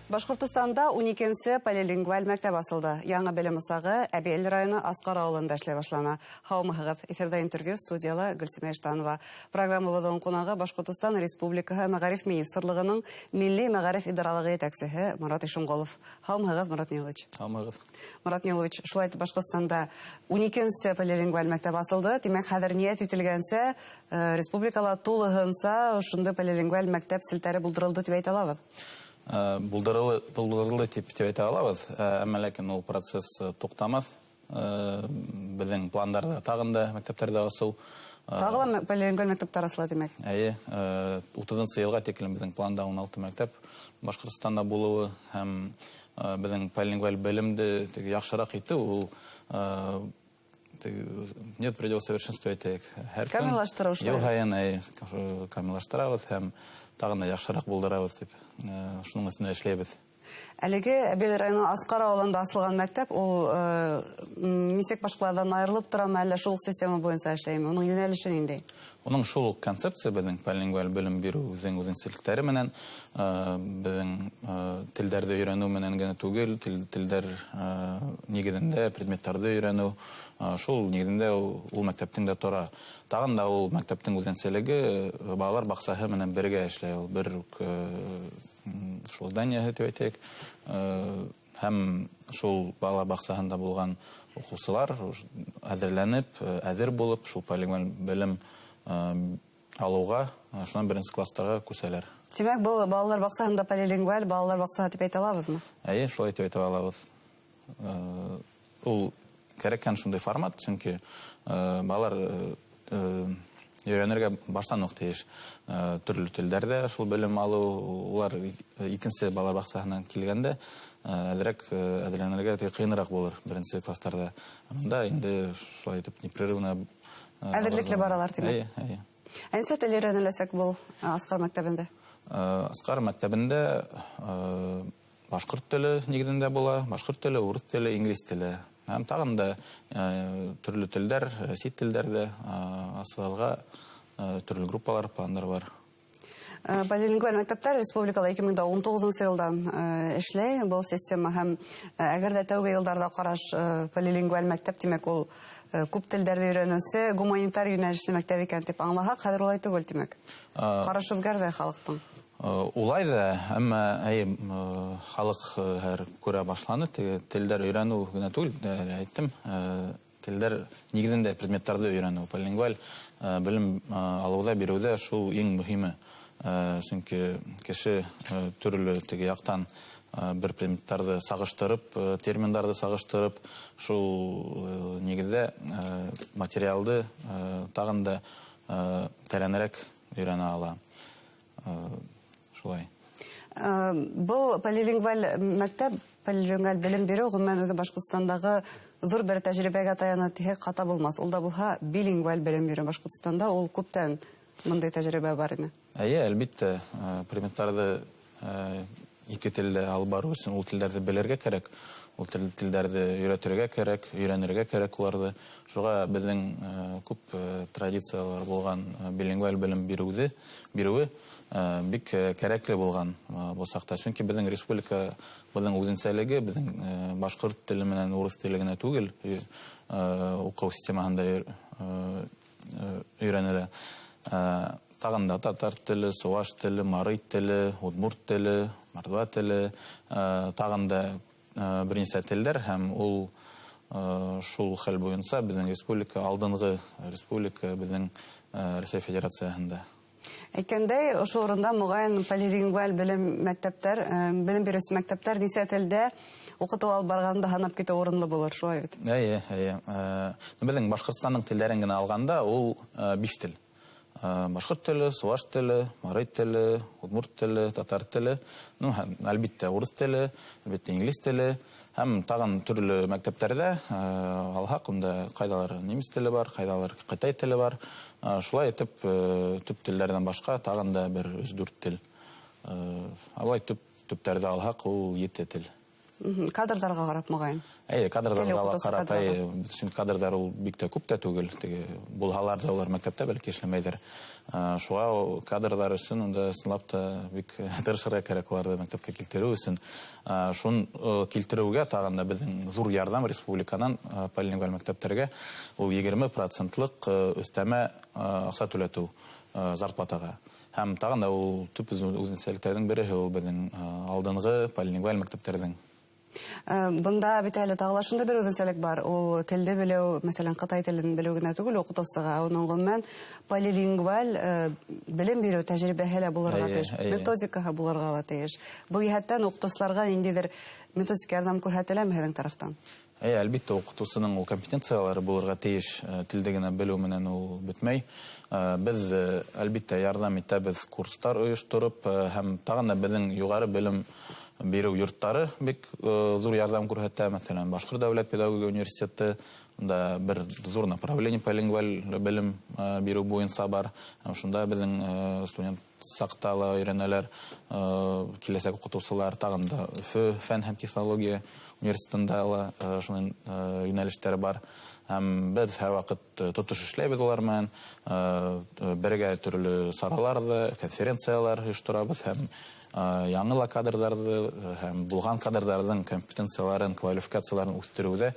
Башҡортостанда 12-нсе полилингваль мәктәп асылды. Яңы белем усағы Әбйәлил районы Асҡар ауылында эшләй башланы. Һаумыһығыҙ! Эфирҙа «Интервью», студияла Гөлсимә Иштанова. Программабыҙҙың ҡунағы — Башҡортостан Республикаһы Мәғариф министрлығының Милли мәғариф идаралығы етәксеһе Морат Ишемғолов. Һаумыһығыҙ, Морат Нилович! Һаумыһығыҙ! Морат Нилович, шулай итеп, Башҡортостанда 12-нсе полилингваль мәктәп асылды. Тимәк, хәҙер ниәт ителгәнсә, республикала тулыһынса ошондай полилингваль мәктәп селтәре булдырылды тип әйтә алабыҙ? Булдырылды тип әйтә алабыҙ, әммә ләкин ул процесс туҡтамаҫ. Беҙҙең пландарҙа тағын да мәктәптәрҙе асыу. Тағы ла полилингваль мәктәптәр асыла, тимәк? Эйе, 30-нсы йылға тиклем беҙҙең планда 16 мәктәп Башҡортостанда булыуы, һәм беҙҙең полилингваль белемде теге яҡшыраҡ итеү ул нет предела совершенства, әйтәйек. Һәр көн Камиллаштырыу шулай. Йыл һайын, эйе, камиллаштырабыҙ һәм тағын да яҡшыраҡ булдырабыҙ тип, шуның өҫтөндә эшләйбеҙ. Әлеге Әбйәлил районы Асҡар ауылында асылған мәктәп ул нисек башҡаларҙан айырылып торамы, әллә шул уҡ система буйынса эшләйме? Уның йүнәлеше ниндәй? Уның шул уҡ концепция, беҙҙең полилингваль белем биреүҙең үҙенсәлектәре менән, беҙҙең телдәрҙе өйрәнеү менән генә түгел, телдәр нигеҙендә предметтарҙы өйрәнеү, шул нигеҙендә ул мәктәптең дә тора. Тағын да ул мәктәптең үҙенсәлеге, балалар баҡсаһы менән бергә эшләй ул, бер үк шул зданияһы тип әйтәйек, һәм шул бала баҡсаһында булған уҡыусылар әҙерләнеп, әҙер булып, шул полилингваль белем алыуға, шунан беренсе кластарға күсәләр. Тимәк, был балалар баҡсаһында полилингваль балалар баҡсаһы тип әйтә алабыҙмы? Эйе, шулай тип әйтә алабыҙ. Ул кәрәккән шундай формат, сөнки балалар өйрәнергә баштан уҡ тейеш. Төрлө телдәрҙә шул белем алыу, улар икенсе бала баҡсаһынан килгәндә, әҙерәк әҙерләнергә ҡыйыныраҡ булыр беренсе кластарҙа. Бында инде шулай итеп непрерывно Әҙерлекле баралар, тимәк. Эйе, эйе. Ә нисә тел өйрәнеләсәк был Асҡар мәктәбендә? Асҡар мәктәбендә башҡорт теле нигеҙендә була, башҡорт теле, урыҫ теле, инглиз теле. Һәм тағын да төрлө телдәр, сит телдәрҙе асылырға төрлө группалар, пландар бар. Полилингваль мәктәптәр республикала 2019-нсы йылдан эшләй был система, һәм әгәр дә тәүге йылдарҙа ҡараш полилингваль мәктәп, тимәк, ул күп телдәрҙе өйрәнеүсе гуманитар йүнәлешле мәктәп икән тип аңлаһаҡ, хәҙер улай түгел, тимәк. Ҡараш үҙгәрҙе халыҡтың. Улай да, әммә әй, халыҡ хәҙер күрә башланы, теге телдәр өйрәнеү генә түгел, әле әйттем, телдәр нигеҙендә предметтарҙы өйрәнеү, полилингваль белем алыуҙа, биреүҙә шул иң мөһиме. Сөнки кеше төрлө теге яҡтан бер предметтарҙы сағыштырып, терминдарҙы сағыштырып, шул нигеҙҙә материалды тағын да тәрәнерәк өйрәнә ала. Шулай. Был полилингваль мәктәп, полилингваль белем биреү ғөмүмән үҙе Башҡортостандағы ҙур бер тәжрибәгә таяна тиһәк, хата булмаҫ. Ул да булһа билингваль белем биреү Башҡортостанда ул күптән бындай тәжрибә бар ине. Эйе, әлбиттә, предметтарҙы ике телдә алып барыу өсөн ул телдәрҙе белергә кәрәк, ул телдәрҙе өйрәтергә кәрәк, өйрәнергә кәрәк уларҙы. Шуға беҙҙең күп традициялар булған билингваль белем биреүе бик кәрәкле булған был саҡта. Сөнки беҙҙең республика, беҙҙең үҙенсәлеге, беҙҙең башҡорт теле менән урыҫ теле генә түгел, уҡыу системаһында өйрәнелә. Тағын да татар теле, суваш теле, марый теле, удмурт теле, мордва теле, тағын да бер нисә телдәр, һәм ул шул хәл буйынса беҙҙең республика алдынғы республика беҙҙең Рәсәй Федерацияһында. Әйткәндәй, ошо урында моғайын полилингваль белем мәктәптәр, белем биреүсе мәктәптәр нисә телдә уҡытыу алып барғанын да һанап китеү урынлы булыр, шулай бит? Эйе, эйе. Беҙҙең Башҡортостандың телдәрен генә алғанда ул 5 тел. Башҡорт теле, суваш теле, марый теле, удмурт теле, татар теле, һәм, әлбиттә, урыҫ теле, әлбиттә, инглиз теле, һәм тағын төрлө мәктәптәрҙә алһаҡ, унда ҡайҙалыр немец теле бар, ҡайҙалыр ҡытай теле бар. Шулай итеп, төп телдәрҙән башҡа тағын да бер өс-дүрт тел. Алай төптәрҙе алһаҡ, ул 7 тел. Кадрҙарға ҡарап, моғайын. Әйе, кадрҙарға ла ҡарап, әйе, сөнки кадрҙар ул бик тә күп тә түгел, теге булһалар ҙа улар мәктәптә бәлки эшләмәйҙәр. Шуға кадрҙар өсөн унда ысынлап та бик тырышырға кәрәк уларҙы мәктәпкә килтереү өсөн. Шун килтереүгә тағын да беҙҙең ҙур ярҙам республиканан полилингваль мәктәптәргә ул 20%-лыҡ өҫтәмә аҡса түләтеү зарплатаға. Һәм тағын да ул төп үҙенсәлектәрҙең береһе ул беҙҙең алдынғы полилингваль мәктәптәрҙең. Бында бит әле тағы ла шундай бер үҙенсәлек бар. Ул телде белеү, мәҫәлән, ҡытай телен белеү генә түгел уҡытыусыға, уның ғөмүмән полилингваль белем биреү тәжрибәһе лә булырға тейеш, методикаһы булырға ла тейеш. Был йәһәттән уҡытыусыларға ниндәйҙер методик ярҙам күрһәтеләме һеҙҙең тарафтан? Әйе, әлбиттә, уҡытыусының ул компетенциялары булырға тейеш, телде генә белеү менән ул бөтмәй. Беҙ әлбиттә ярҙам итәбеҙ курстар ойоштороп, һәм тағын да беҙҙең юғары белем биреү йорттары бик ҙур ярҙам күрһәтә. Мәҫәлән, Башҡорт дәүләт педагогия университеты, унда бер ҙур направление полилингваль белем биреү буйынса бар. Һәм шунда беҙҙең студент саҡта ла өйрәнәләр, киләсәк уҡытыусылар. Тағын да Өфө фән һәм технология университетында ла шуның йүнәлештәре бар. Һәм беҙ һәр ваҡыт тотош эшләйбеҙ улар менән, бергә төрлө сараларҙы, конференциялар ойошторабыҙ һәм яңы ла кадрҙарҙы һәм булған кадрҙарҙың компетенцияларын, квалификацияларын үҫтереүҙә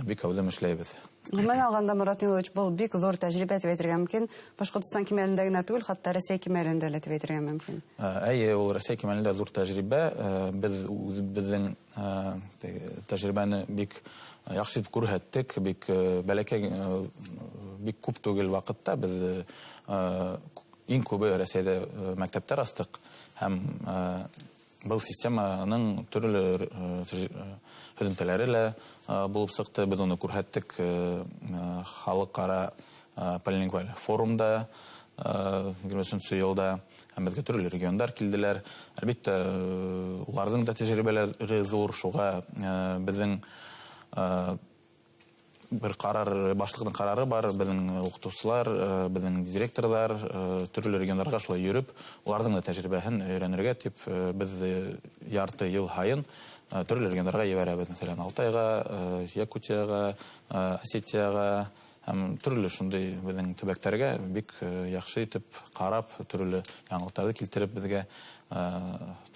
бик әүҙем эшләйбеҙ. Ғөмүмән алғанда, Морат Нилович, был бик ҙур тәжрибә тип әйтергә мөмкин. Башҡортостан кимәлендә генә түгел, хатта Рәсәй кимәлендә лә тип әйтергә мөмкин. Әйе, ул Рәсәй кимәлендә ҙур тәжрибә. Беҙ үҙебеҙҙең тәжрибәне бик яҡшы итеп күрһәттек, бик бәләкәй, бик күп түгел ваҡытта беҙ иң күбе Рәсәйҙә мәктәптәр астыҡ. Һәм был системаның төрлө һөҙөмтәләре лә булып сыҡты. Беҙ уны күрһәттек халыҡ-ара полилингваль форумда 23 йылда. Һәм беҙгә төрлө региондар килделәр. Әлбиттә, уларҙың да тәжрибәләре ҙур. Шуға беҙҙең бер ҡарар, башлыҡтың ҡарары бар. Беҙҙең уҡытыусылар, беҙҙең директорҙар төрлө региондарға шулай йөрөп, уларҙың да тәжрибәһен өйрәнергә тип беҙ ярты йыл һайын төрлө региондарға ебәрәбеҙ. Мәҫәлән, Алтайға, Якутияға, Осетияға һәм төрлө шундай беҙҙең төбәктәргә бик яҡшы итеп ҡарап, төрлө яңылыҡтарҙы килтереп беҙгә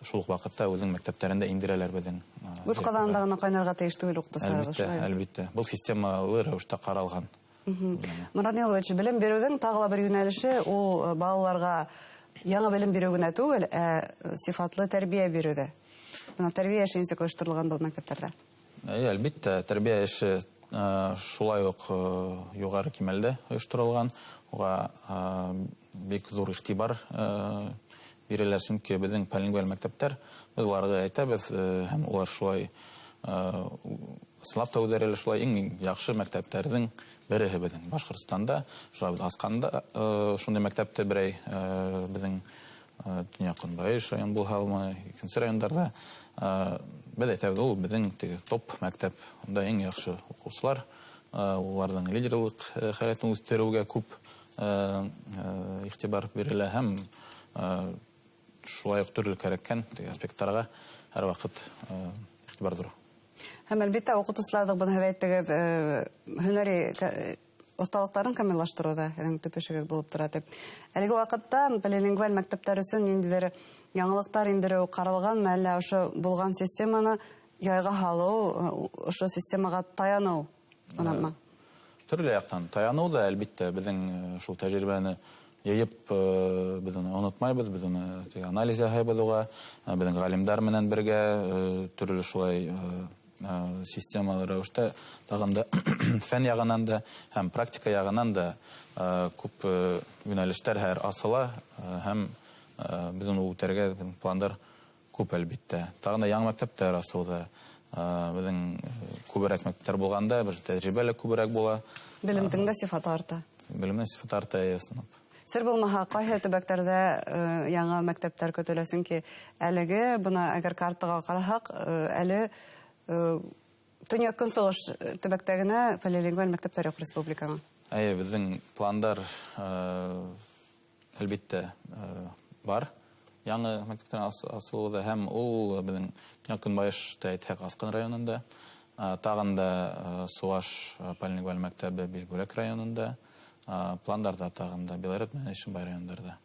шул уҡ ваҡытта үҙенең мәктәптәрендә индерәләр беҙҙең. Үҙ ҡаҙанында ғына ҡайнарға тейеш түгел уҡытыусылар. Әлбиттә, әлбиттә. Был системалы рәүештә ҡаралған. Морат Нилович, белем биреүҙең тағы ла бер йүнәлеше ул балаларға яңы белем биреү генә түгел, ә сифатлы тәрбиә биреү ҙә. Бына тәрбиә эше нисек ойошторолған был мәктәптәрҙә? Әйе, әлбиттә, тәрбиә эше шулай уҡ юғары кимәлдә ойошторолған. Уға бик ҙур иғтибар бирелә, сөнки беҙҙең полилингваль мәктәптәр, беҙ уларға әйтәбеҙ, һәм улар шулай ысынлап та үҙҙәре лә шулай иң яҡшы мәктәптәрҙең береһе беҙҙең Башҡортостанда. Шулай беҙ асҡанда шундай мәктәпте берәй беҙҙең Төньяҡ Көнбайыш район булһамы, икенсе райондарҙа беҙ әйтәбеҙ, ул беҙҙең теге топ мәктәп, унда иң яҡшы уҡыусылар, уларҙың лидерлыҡ халәтен үҫтереүгә күп иғтибар бирелә һәм шулай уҡ төрлө кәрәккән теге аспекттарға һәр ваҡыт иғтибар ҙур. Һәм әлбиттә уҡытыусыларҙың бына һеҙ әйттегеҙ, һөнәри оҫталыҡтарын камиллаштырыуҙа һеҙҙең төп эшегеҙ булып тора тип. Әлеге ваҡытта полилингваль мәктәптәр өсөн ниндәйҙер яңылыҡтар индереү ҡаралғанмы, әллә ошо булған системаны яйға һалыу, ошо системаға таяныу ғынамы? Төрлө яҡтан таяныу ҙа, әлбиттә, беҙҙең шул тәжрибәне йыйып, беҙ уны онотмайбыҙ, беҙ уны теге анализ яһайбыҙ уға, беҙҙең ғалимдар менән бергә төрлө шулай системалы рәүештә тағын да фән яғынан да һәм практика яғынан да күп йүнәлештәр һәр асыла, һәм беҙ уны үтәргә беҙҙең пландар күп, әлбиттә. Тағын да яңы мәктәптәр асылды. Беҙҙең күберәк мәктәптәр булғанда бер тәжрибә лә күберәк була. Белемдең дә сифаты арта. Белемдең сифаты арта, эйе, ысынлап. Сер булмаһа, ҡайһы төбәктәрҙә яңы мәктәптәр көтөлә? Сөнки әлеге бына әгәр картаға ҡараһаҡ, әле төньяҡ көнсығыш төбәктә генә полилингваль мәктәптәр юҡ республиканың. Эйе, беҙҙең пландар, әлбиттә, бар. Яңы мәктәптәр асылыуҙа, һәм ул беҙҙең төньяҡ-көнбайышта әйтһәк, Асҡын районында, тағын да Сыуаш полилингваль мәктәбе Бишбүләк районында, пландарҙа тағын да Белорет менән Ишембай райондарҙа.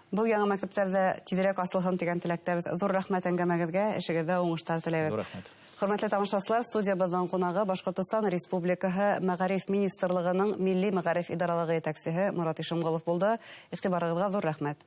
Был яңы мәктәптәрҙә тиҙерәк асылһын тигән теләктәбеҙ. Ҙур рәхмәт әңгәмәгеҙгә, эшегеҙҙә уңыштар теләйбеҙ. Ҙур рәхмәт. Хөрмәтле тамашасылар, студиябыҙҙың ҡунағы Башҡортостан Республикаһы Мәғариф министрлығының Милли мәғариф идаралығы етәксеһе Морат Ишемғолов булды. Иғтибарығыҙға ҙур рәхмәт.